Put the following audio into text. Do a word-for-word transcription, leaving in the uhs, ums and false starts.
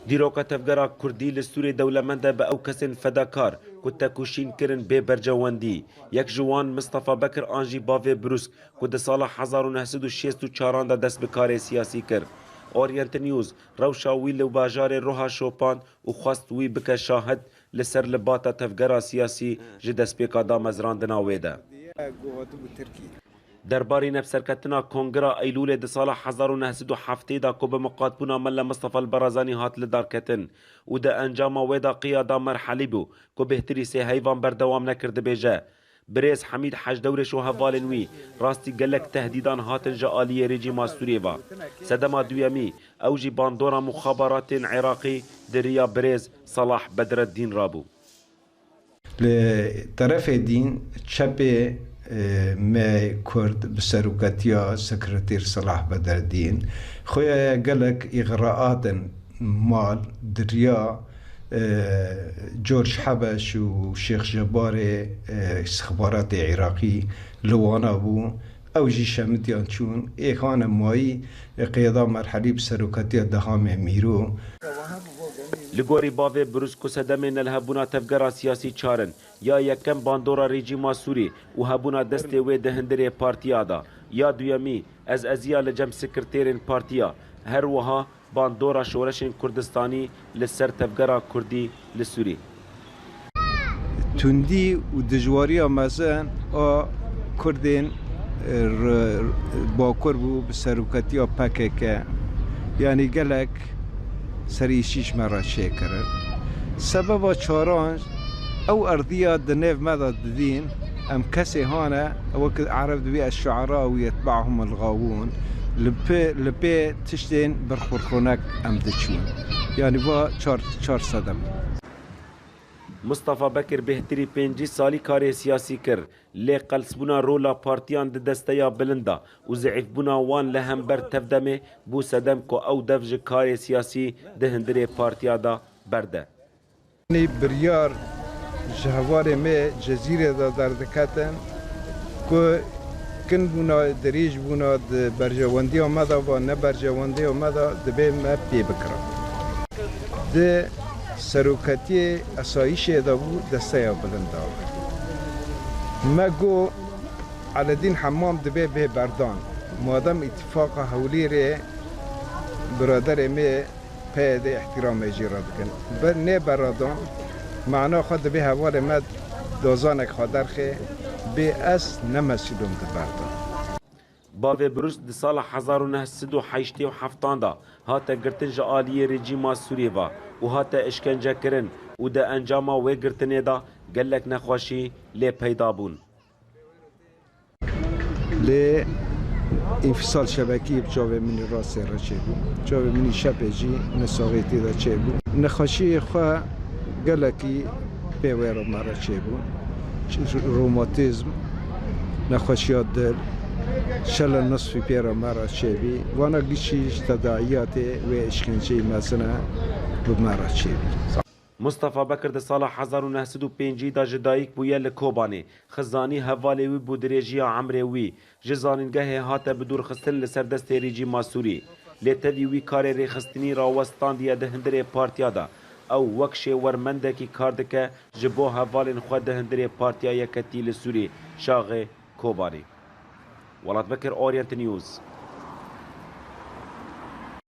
Dîroka tevgera kurdî li Sûrê dewlemend e bi ew kesên fedakar ku tekoşîn kirin bê berjewendî. Yek ji wan Mistefa Bekir an jî bavê Brûsk ku di sala hezar û neh sed û şêst û çaran de dest bi karê siyasî kir. Orient News rewşa wî li bajarê Roha şopand û xwest wî bike şahid li ser libata tevgera siyasî ji destpêka damezrandina wê de. Derbarî nefserketina Kongira Eylûlê di sala hezar û neh sed û heftê de ku bi miqatbûna Mele Mistefa Barazanî hat lidarketin û di encama wê de qiyada Merhelî bû ku bêhtirî sê heyvan berdewam nekir, dibêje: Birêz Hemîd Hejdewrêş û hevalên wî rastî gelek tehdîdan hatin ji aliyê rejîma Sûriyê ve. Sedema duyemî ew jî bandora muxabaratên Iraqî di riya birêz Salah Bedreddîn re bû. Li terefê dîn, çepê, e, me Kurd bi serokatiya Sekreter Silah Bedreddîn, xuya ye gelek îxraat in mal di riya, e, George Habeş û Şêx Jebarê, e, istixbaratê Iraqî li wana bû. Ew jî şemitiyan çûn, ê hane mayî, ê qeyda Merhelî bi serokatiya Dehamê Mîro. Li gorî bavê Brûs ku sedemên nelihebûna tevgera siyasî çar in, ya yekem bandora rejîma Sûrî û hebûna destê wê di hundirê partiya de, ya duyemî ez eziya li cem sekreterên partiya, her wiha bandora şoreşên Kurdistanî li ser tevgera Kurdî li Sûrî. Tundî û dijwariya mezin a Kurdên, e, r-, Bakur bû bi serokatiya P K K. Yanî gelek serîşî ji me re çêkirin. Sebeba çaran, ew erdiya di nêv me de didîn, em kesê hane, wek Ereb dibî eşşuara û yetba'hum el-gawûn, li pê, li pê tiştên birxurxonek em diçûn. Yanî va çar, çar sedem. Mustafa Bekir bêhtirî pêncî salî karê siyasî kir, lê qelsbûna rola partiyan di desteya bilind de û zeîfbûna wan li hember tevdemê bû sedem ku ew dev ji karê siyasî di hundirê partiya de berde. Nê biryar ji hevalê me Cezîrê de derdiketin ku kinbûna, dirêjbûna di berjewendiya me de ve ne berjewendiya me de dibê me pê bikirin. Di seroketiyê esayîşê de bû desteya bilind da. Me got, Eledîn Hemam dibê bê berdan. Madem îtifaqa Hewlêrê biraderê me PYD îhtîramê jê re dikin. Bi nê beradan mana xwe dibê hevalê me dozanek xwe derxê, bê ez ne mesûl im di berdan. Bavê Brûs di sala hezar û neh sed û heştê û heft de hate girtin ji aliyê rejîma Sûriyê ve û hate îşkencekirin û di encama wê girtinê de gelek nexweşî lê peyda bûn. Lê înfisal şebekî bi çavê min î rastê re çêbû. Çavê min î şepê jî nesaxê tê de çêbû. Nexweşiyê xwe gelekî pê wê re me re çêbû. Ç-, romatîzm, nexweşiya dil, şele nisfî pê re me re çêbî. Vana gişî ji tedaiyatê wê îşkenceyê mezin e bi me re çêbî. Mustafa Bekir di sala hezar û neh sed û pêncî de ji dayik bûye li Kobanê. Xizanî hevalê wî bû dirêjiya emrê wî. Ji zanîngehê hate bidûrxistin li ser destê rejîma Sûrî. Lê tevî wî karê rêxistinî rawestandiye di hundirê partiya de. Ew wek şêwermendekî kar dike, ji bo hevalên xwe di hundirê Partiya Yeketî li Sûrî, şaxê Kobanê. Welat Bekir, Orient News.